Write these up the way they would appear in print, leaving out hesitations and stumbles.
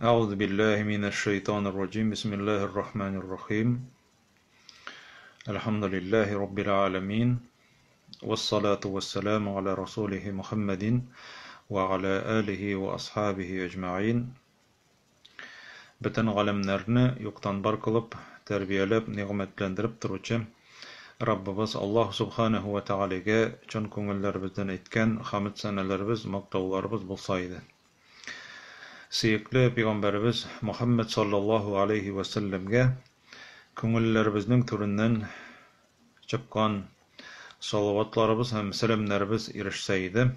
Әгъузу биллаһи минәш шайтанир раҗим. Бисмиллаһир рахманир рахим. Әлхәмдүлиллаһи раббил аламин. Вассалату вассаламу аля расулихи Мухаммадин ва аля алихи ва асхабихи әҗмәгыйн. Бөтен галәмнәрне юктан бар кылып, тәрбияләп, нигъмәтләндереп торучы Раббыбыз Аллаһ субханаһу ва тәгаләгә чын күңелләребездән әйткән хәмд-сәнәләребез, мактауларыбыз булса иде. Сөекле пәйгамбәребез Мухаммәд саллаллаһу алейһи вә сәлләмгә күңелләребезнең түреннән чыккан салаватларыбыз һәм сәламнәребез ирешсә иде.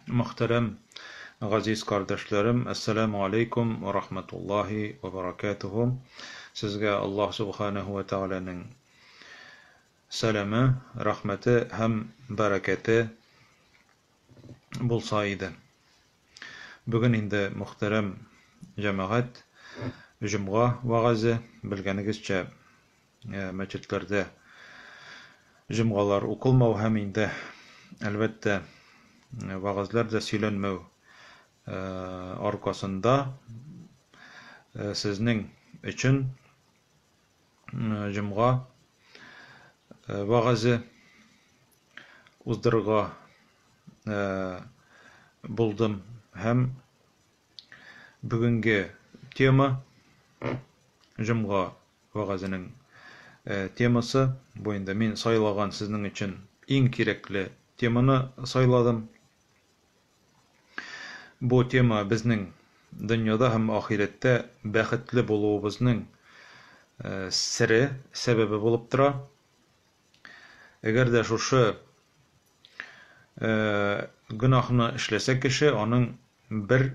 Мөхтәрәм газиз кардәшләрем, әссәламү алейкум ва рахматуллаһи ва баракатуху. Сезгә Аллаһ субханаһу ва тәгаләнең сәламе, рәхмәте һәм бәрәкәте булса иде. Бүген инде, мөхтәрәм җәмәгать, җомга вәгазе, белгәнегезчә, мәчетләрдә җомгалар укылмау һәм инде, әлбәттә, вәгазьләр дә сөйләнмәү аркасында сезнең өчен җомга вәгазе уздырырга булдым һәм бүгенге тема җомга вәгазенең темасы бу инде мин сайлаган сезнең өчен иң кирәкле теманы сайладым. Бу тема безнең дөньяда һәм ахирәттә бәхетле булуыбызның сере, сәбәбе булып тора. Әгәр дә шушы гөнаһны эшләсә кеше, аның бер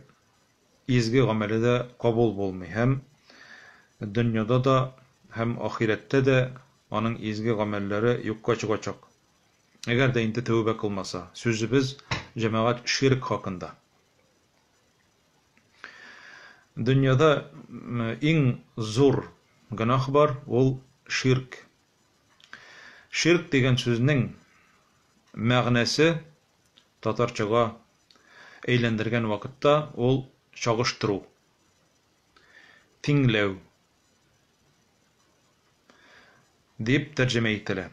изге гамәле дә кабул булмый һәм дөньяда да, һәм ахирәттә дә аның изге гамәлләре юкка чыгачак. Әгәр дә инде тәүбә кылмаса. Сүзебез, җәмәгать, ширк хакында. Дөньяда иң зур гөнаһ бар, ул ширк. Ширк дигән сүзнең мәгънәсе татарчага әйләндергән вакытта ул чагыштыру, тиңләү дип тәрҗемә ителә.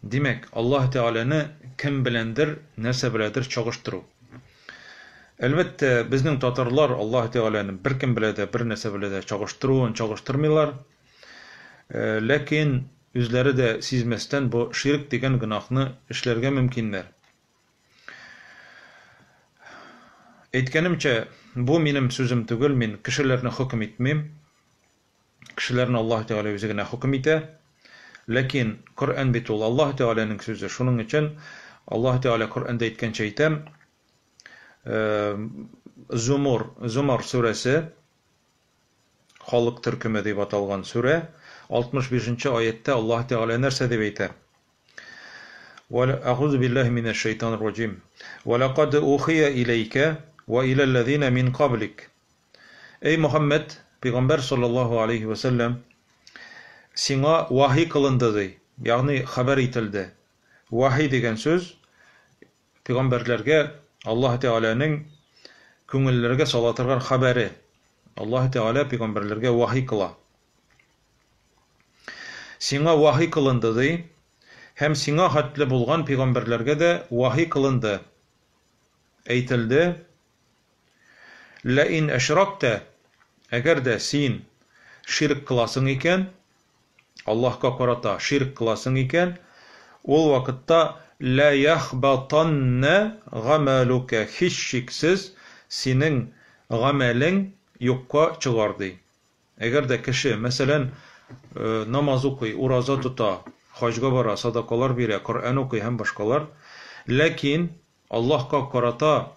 Димәк, Аллаһ Тәгаләне кем беләндер, нәрсә беләдер чагыштыру. Әлбәттә, безнең татарлар Аллаһ Тәгаләне беркем белә дә, бер нәрсә белә дә чагыштыруын чагыштырмыйлар. Ләкин үзләре дә сизмәстән бу ширк дигән гөнаһны эшләргә мөмкиннәр. Әйткәнемчә, бу минем сүзем түгел, мин кешеләрне хөкем итмим. Кешеләрне Аллаһ Тәгалә үзе генә хөкем итә. Ләкин Коръән бит ул Аллаһ Тәгаләнең сүзе. Шуның өчен Аллаһ Тәгалә Коръәндә әйткәнчә әйтәм. Зумур, Зумар сүрәсе халык төркеме дип аталган сүрә 65 нче аятьтә Аллаһ Тәгалә нәрсә дип әйтә? Әгъузу биллаһи минәш шайтанир раҗим. Ва лакад ухия иләйкә ва иләлләзина мин каблик. Эй Мөхәммәд, пәйгамбәр саллаллаһу алейһи вә сәлләм, сиңа вахи кылынды ди, ягъни хәбәр ителде. Вахи дигән сүз пәйгамбәрләргә Аллаһ Тәгаләнең күңелләргә сала торган хәбәре. Аллаһ Тәгалә пәйгамбәрләргә вахи кыла. Сиңа вахи кылынды ди, һәм сиңа хәтле булган пәйгамбәрләргә дә вахи кылынды. Әйтелде, Ләин әшрактә, әгәр дә син ширк кыласың икән, Аллаһка карата ширк кыласың икән, ул вакытта лә яхбатаннә гамәлүкә, һичшиксез синең гамәлең юкка чыгар, ди. Әгәр дә кеше, мәсәлән, намаз укый, ураза тота, хаҗга бара, садакалар бирә, Коръән укый һәм башкалар, ләкин Аллаһка карата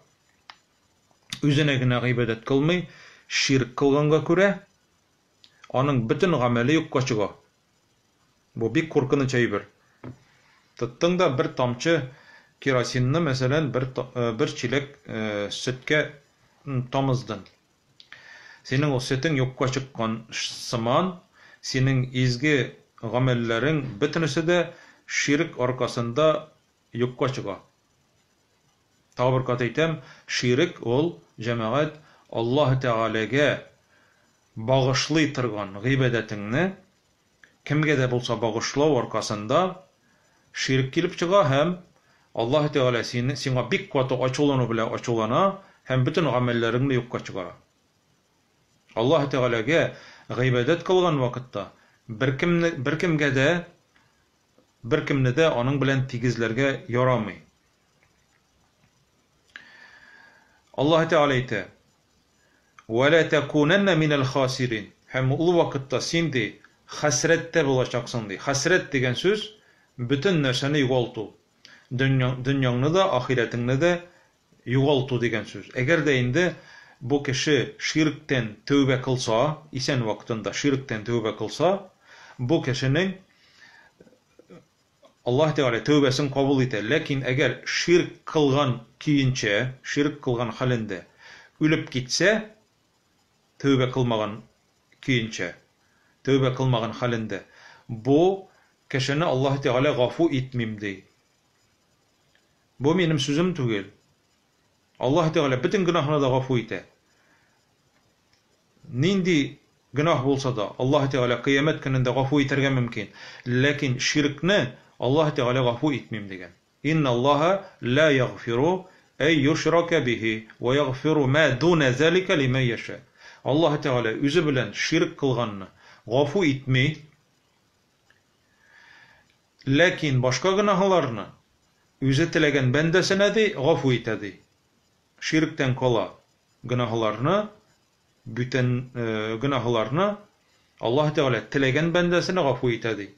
үзенә генә гыйбадәт кылмый, ширк кылганга күрә, аның бөтен гамәле юкка чыга. Бу бик куркыныч әйбер. Тоттың да бер тамчы керосинны, мәсәлән, бер, бер чиләк сөткә тамыздың. Синең ул сөтең юкка чыккан сыман, синең изге гамәлләрең бөтенесе дә ширк аркасында юкка чыга. Тагы бер кат әйтәм, ширек ул, җәмәгать, Аллаһ Тәгаләгә багышлый торган гыйбадәтеңне кемгә дә булса багышлау аркасында ширк килеп чыга һәм Аллаһ Тәгалә сине сиңа бик каты ачулану белән ачулана һәм бөтен гамәлләреңне юкка чыгара. Аллаһ Тәгаләгә гыйбадәт кылган вакытта беркемне беркемгә дә беркемне дә аның белән тигезләргә ярамый. Аллаһ Тәгалә әйтә: "Ва ла такунанна минал хасирин". Һәм ул вакытта син ди хәсрәттә булачаксың ди. Хәсрәт дигән сүз бөтен нәрсәне югалту. Дөньяңны да, ахирәтеңне дә югалту дигән сүз. Әгәр дә инде бу кеше ширктән тәүбә кылса, исән вакытында ширктән тәүбә кылса, бу кешенең Аллаһ Тәгалә тәүбәсен кабул итә. Ләкин әгәр ширк кылган көенчә, ширк кылган хәлендә үлеп китсә, тәүбә кылмаган көенчә, тәүбә кылмаган хәлендә, бу кешене Аллаһ Тәгалә гафу итмим ди. Бу минем сүзем түгел. Аллаһ Тәгалә бөтен гөнаһны да гафу итә. Нинди гөнаһ булса да, Аллаһ Тәгалә кыямәт көнендә гафу итәргә мөмкин. Ләкин ширкне Аллаһ Тәгалә гафу итмим дигән. Инналлаһа ла ягъфиру әй юшрака бихи ва ягъфиру ма дуна залика лимән яша. Аллаһ Тәгалә үзе белән ширк кылганны гафу итми. Ләкин башка гөнаһларны үзе теләгән бәндәсенә ди гафу итә ди. Ширктән кала гөнаһларны, бүтән гөнаһларны Аллаһ Тәгалә теләгән бәндәсенә гафу итә ди.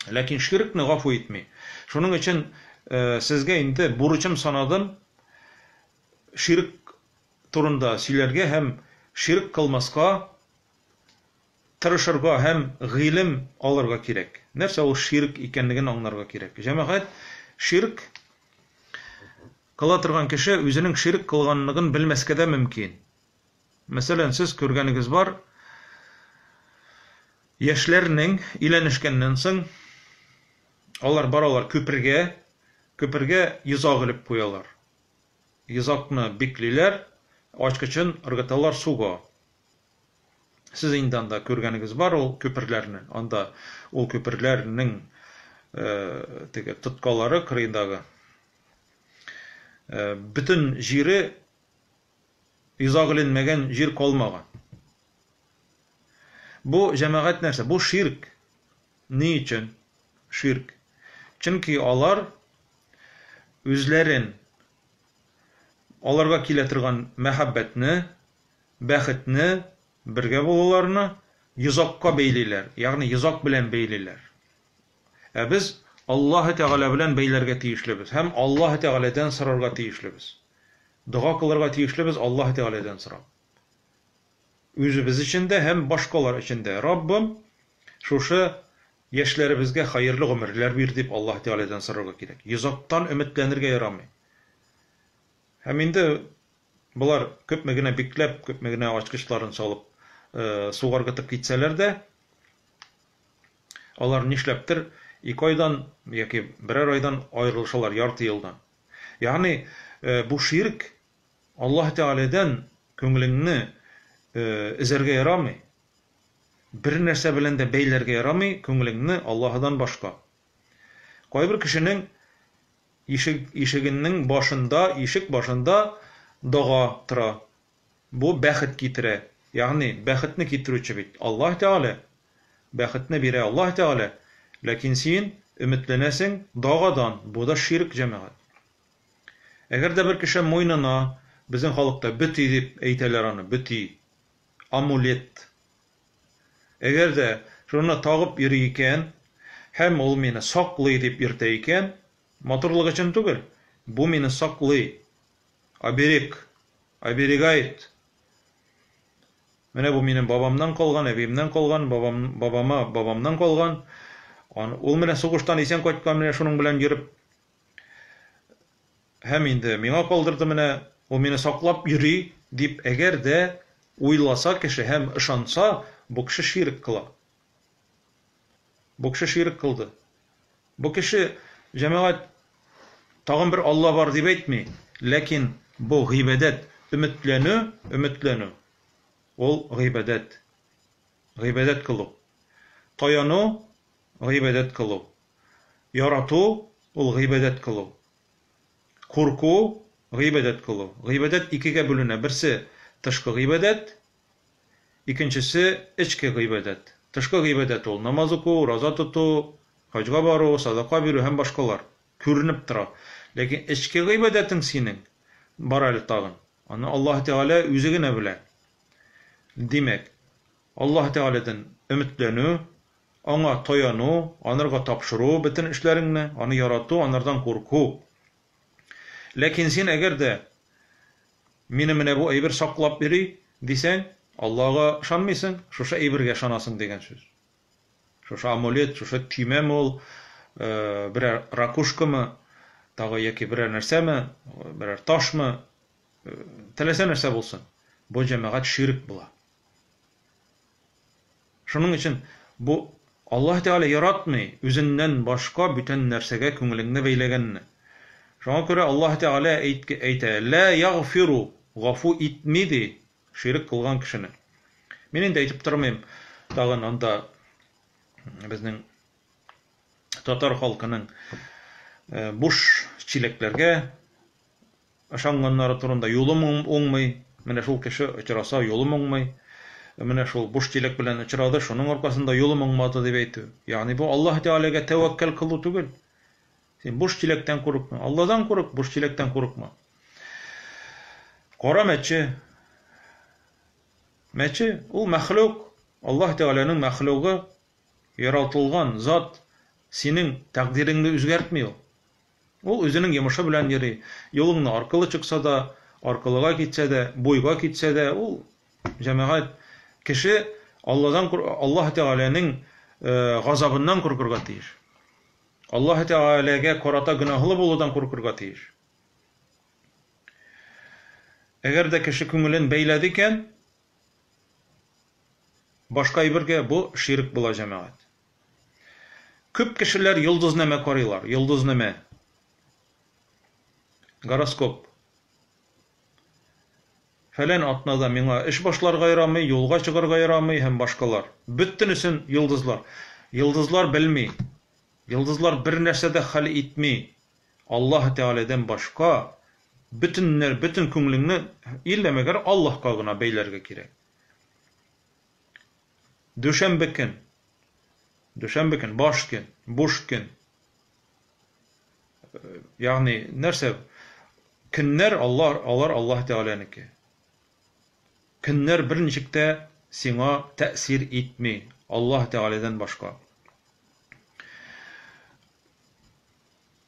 Ләкин ширкне гафу итми. Шуның өчен сезгә инде бурычым санадым ширк турында сөйләргә һәм ширк кылмаска тырышырга һәм гыйлем алырга кирәк. Нәрсә ул ширк икәнлеген аңларга кирәк. Җәмәгать, ширк кыла торган кеше үзенең ширк кылганлыгын белмәскә дә мөмкин. Мәсәлән, сез күргәнегез бар, яшьләрнең өйләнешкәннән соң алар баралар күпергә, күпергә йозак элеп куялар. Йозакны биклиләр, ачкычын ыргыталар суга. Сез инде анда күргәнегез бар ул күперләрне. Анда ул күперләрнең теге тоткалары кырыендагы бөтен җире йозак эленмәгән җир калмаган. Бу җәмәгать нәрсә? Бу ширк. Ни өчен ширк? Чөнки алар үзләрен аларга килә торган мәхәббәтне, бәхетне, бергә булуларны йозакка бәйлиләр, ягъни йозак белән бәйлиләр. Ә без Аллаһ Тәгалә белән бәйләргә тиешлебез һәм Аллаһ Тәгаләдән сорарга тиешлебез. Дога кылырга тиешлебез Аллаһ Тәгаләдән сорап. Үзебез өчен дә һәм башкалар өчен дә. Раббым, шушы яшьләребезгә хәерле гомерләр бир дип Аллаһ Тәгаләдән сорарга кирәк. Йозактан өметләнергә ярамый. Һәм инде болар күпме генә бикләп, күпме генә ачкычларын салып, суга ыргытып китсәләр дә, алар нишләптер ике айдан яки берәр айдан аерылышалар, ярты елдан. Ягъни бу ширк, Аллаһ Тәгаләдән күңелеңне өзәргә ярамый. Бер нәрсә белән дә бәйләргә ярамый күңелеңне Аллаһыдан башка. Кайбер кешенең ишек ишегенең башында, ишек башында дога тора. Бу бәхет китерә. Ягъни бәхетне китерүче бит Аллаһ Тәгалә. Бәхетне бирә Аллаһ Тәгалә. Ләкин син өметләнәсең догадан. Бу да ширк, җәмәгать. Әгәр дә бер кеше муенына, безнең халыкта бөти дип әйтәләр аны, бөти, амулет. Әгәр дә шуны тагып йөри икән, һәм ул мине саклый дип йөртә икән, матурлык өчен түгел, бу мине саклый, оберег, оберегает. Менә бу минем бабамнан калган, әбиемнән калган, бабам, бабама бабамнан калган. Ул менә сугыштан исән кайткан, менә шуның белән йөреп. Һәм инде миңа калдырды менә, ул мине саклап йөри, дип әгәр дә уйласа кеше һәм ышанса, бу кеше ширк кыла. Бу кеше ширк кылды. Бу кеше, җәмәгать, тагын бер Алла бар дип әйтми, ләкин бу гыйбадәт Өметләнү, өметләнү ул гыйбадәт. Гыйбадәт кылу. Таяну, гыйбадәт кылу. Ярату ул гыйбадәт кылу. Курку, гыйбадәт кылу. Гыйбадәт икегә бүленә. Берсе тышкы гыйбадәт, икенчесе эчке гыйбадәт. Тышкы гыйбадәт ул намаз уку, ураза тоту, хаҗга бару, садака бирү һәм башкалар. Күренеп тора. Ләкин эчке гыйбадәтең синең бар әле тагын. Аны Аллаһ Тәгалә үзе генә белә. Димәк, Аллаһ Тәгаләдән өметләнү, аңа таяну, анарга тапшыру бөтен эшләреңне, аны ярату, анардан курку. Ләкин син әгәр дә мине менә бу әйбер саклап йөри дисәң, Аллаһга ышанмыйсың, шушы әйбергә ышанасың дигән сүз. Шушы амулет, шушы төймәме ул, берәр ракушкамы, тагы яки берәр нәрсәме, берәр ташмы, теләсә нәрсә булсын. Бу җәмәгать ширк була. Шуның өчен бу Аллаһ Тәгалә яратмый үзеннән башка бүтән нәрсәгә күңелеңне бәйләгәнне. Шуңа күрә Аллаһ Тәгалә әйтә, "Ла ягфиру", гафу итми ди ширк кылган кешене. Мин инде әйтеп тормыйм, тагын анда безнең татар халкының буш чиләкләргә ышанганнары турында юлым уңмый, менә шул кеше очраса юлым уңмый, менә шул буш чиләк белән очрады, шуның аркасында юлым уңмады дип әйтү. Ягъни бу Аллаһ Тәгаләгә тәвәккәл кылу түгел. Син буш чиләктән курыкма, Аллаһдан курык, буш чиләктән курыкма. Кара мәче. Мәче ул мәхлук, Аллаһ Тәгаләнең мәхлугы, яратылган зат, синең тәкъдиреңне үзгәртми ул. Ул үзенең йомышы белән йөри. Юлыңны аркылы чыкса да, аркылыга китсә дә, буйга китсә дә, ул җәмәгать кеше Алладан Аллаһ Тәгаләнең газабыннан куркырга тиеш. Аллаһ Тәгаләгә карата гөнаһлы булудан куркырга тиеш. Әгәр дә кеше күңелен бәйләде икән, башка әйбергә бу ширк була җәмәгать. Күп кешеләр йолдызнамә карыйлар, йолдызнамә. Гороскоп. Фәлән атнада миңа эш башларга ярамый, юлга чыгарга ярамый һәм башкалар. Бөтенесен йолдызлар. Йолдызлар белми. Йолдызлар бер нәрсә дә хәл итми. Аллаһ Тәгаләдән башка бөтен бөтен күңелеңне иллә мәгәр Аллаһка гына бәйләргә кирәк. Дүшәмбе көн. Дүшәмбе көн, баш көн, буш көн. Ягъни нәрсә? Көннәр Аллаһ, алар Аллаһ Тәгаләнеке. Көннәр берничек тә сиңа тәэсир итми, Аллаһ Тәгаләдән башка.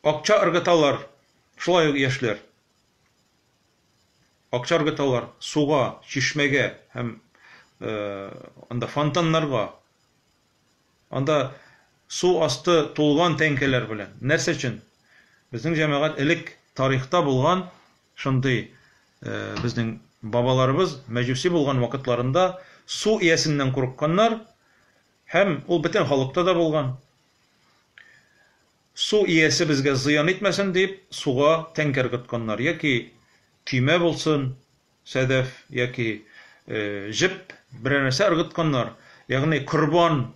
Акча ыргыталар, шулай ук яшьләр. Акча ыргыталар суга, чишмәгә һәм анда фонтаннарга. Анда су асты тулган тәңкәләр белән. Нәрсә өчен? Безнең җәмәгать элек тарихта булган шундый безнең бабаларыбыз мәҗүси булган вакытларында су иясеннән курыкканнар һәм ул бөтен халыкта да булган. Су иясе безгә зыян итмәсен дип, суга тәңкә ыргытканнар яки төймә булсын, сәдәф яки җеп, берәр нәрсә ыргытканнар, ягъни корбан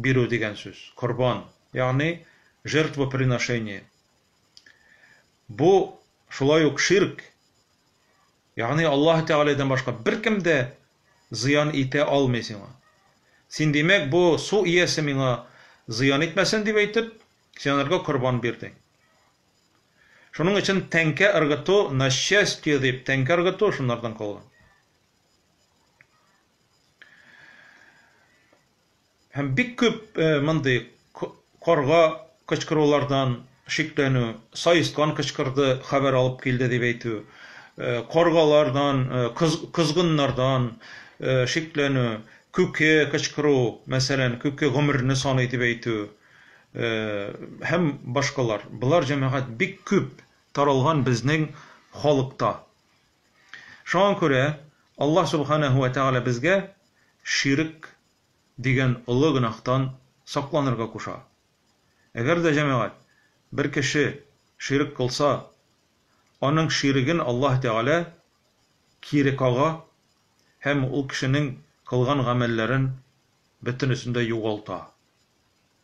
бирү дигән сүз, корбан, ягъни жертвоприношение. Бу шулай ук ширк, ягъни Аллаһ Тәгаләдән башка беркем дә зыян итә алмый сиңа. Син, димәк, бу су иясе миңа зыян итмәсен дип әйтеп, син анарга корбан бирдең. Шуның өчен тәңкә ыргыту, на счастье дип тәңкә ыргыту шуннардан калган. Һәм бик күп мондый карга кычкырулардан шикләнү, саескан кычкырды, хәбәр алып килде дип әйтү, каргалардан, козгыннардан шикләнү, күке кычкыру, мәсәлән, күке гомерне саный дип әйтү һәм башкалар. Болар, җәмәгать, бик күп таралган безнең халыкта. Шуңа күрә Аллаһ Субханаһу ва Тәгалә безгә ширк дигән олы гөнаһтан сакланырга куша. Әгәр дә, җәмәгать, бер кеше ширек кылса, аның ширеген Аллаһ Тәгалә кире кага һәм ул кешенең кылган гамәлләрен бөтенесен дә югалта.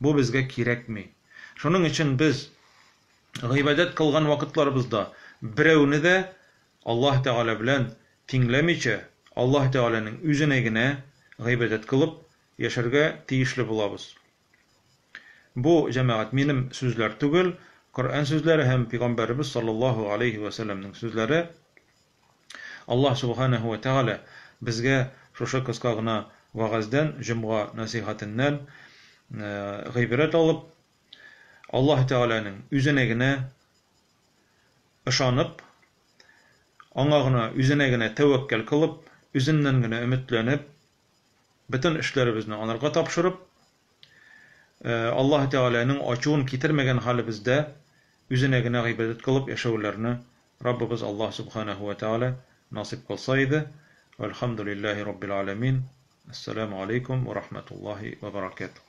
Бу безгә кирәкми. Шуның өчен без гыйбадәт кылган вакытларыбызда берәүне дә Аллаһ Тәгалә белән тиңләмичә, Аллаһ Тәгаләнең үзенә генә гыйбадәт кылып яшәргә тиешле булабыз. Бу, җәмәгать, минем сүзләр түгел, Коръән сүзләре һәм Пәйгамбәребез саллаллаһу алейһи вә сәлләмнең сүзләре. Аллаһ субханаһу ва тәгалә безгә шушы кыска гына вәгазьдән, җомга нәсыйхәтеннән гыйбрәт алып, Аллаһ Тәгаләнең үзенә генә ышанып, аңа гына, үзенә генә тәвәккәл кылып, үзеннән генә өметләнеп, бөтен эшләребезне анарга тапшырып, Аллаһ Тәгаләнең ачуын китермәгән хәлебездә үзенә генә гыйбадәт кылып яшәүләрне Раббыбыз Аллаһ Субханаһу ва Тәгалә насыйп кылса иде. Вәлхамдулиллаһи Раббил аләмин. Ассаламу алейкум ва рахматуллаһи ва баракатуһ.